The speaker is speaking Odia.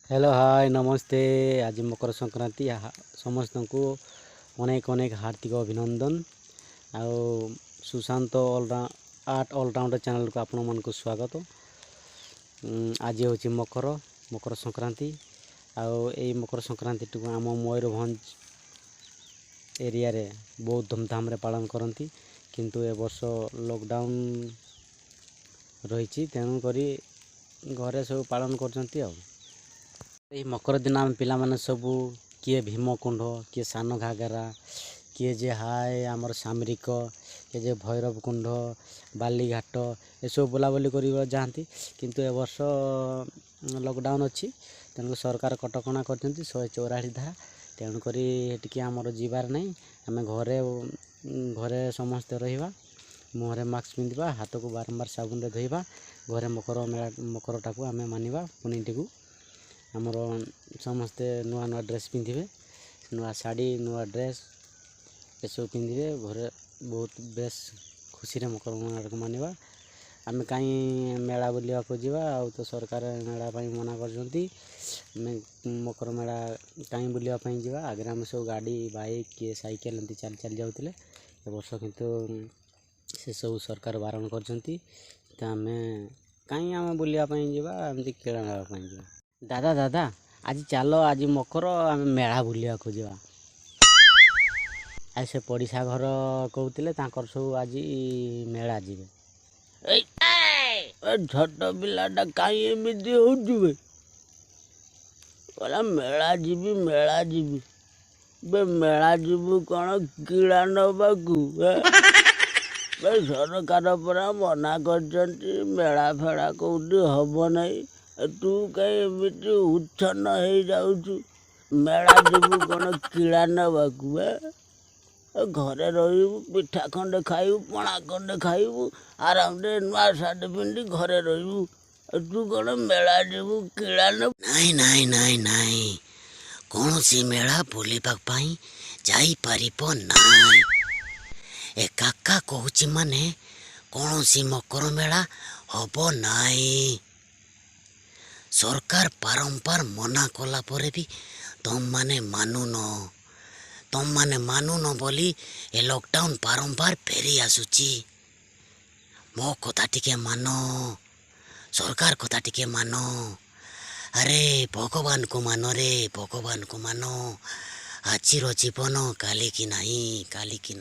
ହ୍ୟାଲୋ, ହାଏ, ନମସ୍ତେ। ଆଜି ମକର ସଂକ୍ରାନ୍ତି। ସମସ୍ତଙ୍କୁ ଅନେକ ଅନେକ ହାର୍ଦ୍ଦିକ ଅଭିନନ୍ଦନ ଆଉ ସୁଶାନ୍ତ ଆର୍ଟ ଅଲରାଉଣ୍ଡର ଚ୍ୟାନେଲକୁ ଆପଣମାନଙ୍କୁ ସ୍ୱାଗତ। ଆଜି ହେଉଛି ମକର ସଂକ୍ରାନ୍ତି ଆଉ ଏଇ ମକର ସଂକ୍ରାନ୍ତିଟିକୁ ଆମ ମୟୂରଭଞ୍ଜ ଏରିଆରେ ବହୁତ ଧୁମଧାମରେ ପାଳନ କରନ୍ତି। କିନ୍ତୁ ଏ ବର୍ଷ ଲକଡାଉନ୍ ରହିଛି, ତେଣୁକରି ଘରେ ସବୁ ପାଳନ କରୁଛନ୍ତି। ଆଉ ଏହି ମକର ଦିନ ଆମେ ପିଲାମାନେ ସବୁ କିଏ ଭୀମକୁଣ୍ଡ, କିଏ ସାନ ଘାଗରା, କିଏ ଯେ ହାଏ ଆମର ସାମରିକ, କିଏ ଯେ ଭୈରବ କୁଣ୍ଡ, ବାଲିଘାଟ, ଏସବୁ ବୁଲାବୁଲି କରିବା ଯାଆନ୍ତି। କିନ୍ତୁ ଏ ବର୍ଷ ଲକଡାଉନ୍ ଅଛି, ତେଣୁ ସରକାର କଟକଣା କରିଛନ୍ତି 144 ଧାରା। ତେଣୁକରି ଟିକେ ଆମର ଯିବାର ନାହିଁ। ଆମେ ଘରେ ଘରେ ସମସ୍ତେ ରହିବା, ମୁହଁରେ ମାସ୍କ ପିନ୍ଧିବା, ହାତକୁ ବାରମ୍ବାର ସାବୁନରେ ଧୋଇବା। ଘରେ ମକର ମେଳା, ମକରଟାକୁ ଆମେ ମାନିବା ପୁନେଇଟିକୁ। ଆମର ସମସ୍ତେ ନୂଆ ନୂଆ ଡ୍ରେସ୍ ପିନ୍ଧିବେ, ନୂଆ ଶାଢ଼ୀ, ନୂଆ ଡ୍ରେସ୍ ଏସବୁ ପିନ୍ଧିବେ। ଘରେ ବହୁତ ବେଶ ଖୁସିରେ ମକର ମେଳାକୁ ମାନିବା। ଆମେ କାହିଁ ମେଳା ବୁଲିବାକୁ ଯିବା? ଆଉ ତ ସରକାର ମେଳା ପାଇଁ ମନା କରିଛନ୍ତି। ଆମେ ମକର ମେଳା କାହିଁ ବୁଲିବା ପାଇଁ ଯିବା? ଆଗରେ ଆମେ ସବୁ ଗାଡ଼ି, ବାଇକ୍, କିଏ ସାଇକେଲ ଏମିତି ଚାଲି ଚାଲି ଯାଉଥିଲେ। ଏ ବର୍ଷ କିନ୍ତୁ ସେସବୁ ସରକାର ବାରଣ କରିଛନ୍ତି। ତ ଆମେ କାହିଁ ଆମେ ବୁଲିବା ପାଇଁ ଯିବା? ଏମିତି କିଣା ନେବା ପାଇଁ ଯିବା। ଦାଦା, ଦାଦା, ଆଜି ଚାଲ, ଆଜି ମକର, ଆମେ ମେଳା ବୁଲିବାକୁ ଯିବା। ଆଉ ସେ ପଡ଼ିଶା ଘର କହୁଥିଲେ, ତାଙ୍କର ସବୁ ଆଜି ମେଳା ଯିବେ। ଏଇ ଏ ଛୋଟ ପିଲାଟା କାହିଁ ଏମିତି ହଉଛୁ ବେ? କହିଲା ମେଳା ଯିବି, ମେଳା ଯିବି। ବେ, ମେଳା ଯିବୁ କ'ଣ କିଳା ନେବାକୁ? ବେ, ସରକାର ପରା ମନା କରିଛନ୍ତି, ମେଳା ଫେଳା କୋଉଠି ହବ ନାହିଁ। ତୁ କାହିଁ ଏମିତି ଉଚ୍ଛନ୍ନ ହେଇଯାଉଛୁ? ମେଳା ଯିବୁ କ'ଣ କିଳା ନେବାକୁ? ଏ ଘରେ ରହିବୁ, ପିଠା ଖଣ୍ଡେ ଖାଇବୁ, ପଣା ଖଣ୍ଡେ ଖାଇବୁ, ଆରାମରେ ନୂଆ ସାର୍ଟ ପିନ୍ଧି ଘରେ ରହିବୁ। ତୁ କ'ଣ ମେଳା ଯିବୁ କିଳା ନେବୁ? ନାଇଁ ନାଇଁ ନାଇଁ ନାଇଁ, କୌଣସି ମେଳା ବୁଲିବା ପାଇଁ ଯାଇପାରିବ ନାହିଁ। ଏ କାକା କହୁଛି ମାନେ କୌଣସି ମକର ମେଳା ହବ ନାହିଁ। ସରକାର ବାରମ୍ବାର ମନା କଲା ପରେ ବି ତମମାନେ ମାନୁନ। ତମମାନେ ମାନୁନ ବୋଲି ଏ ଲକଡାଉନ୍ ବାରମ୍ବାର ଫେରି ଆସୁଛି। ମୋ କଥା ଟିକେ ମାନ, ସରକାର କଥା ଟିକେ ମାନ। ଆରେ ଭଗବାନକୁ ମାନ ରେ, ଭଗବାନକୁ ମାନ। ଆଜିର ଜୀବନ କାଲିକି ନାହିଁ, କାଲିକି।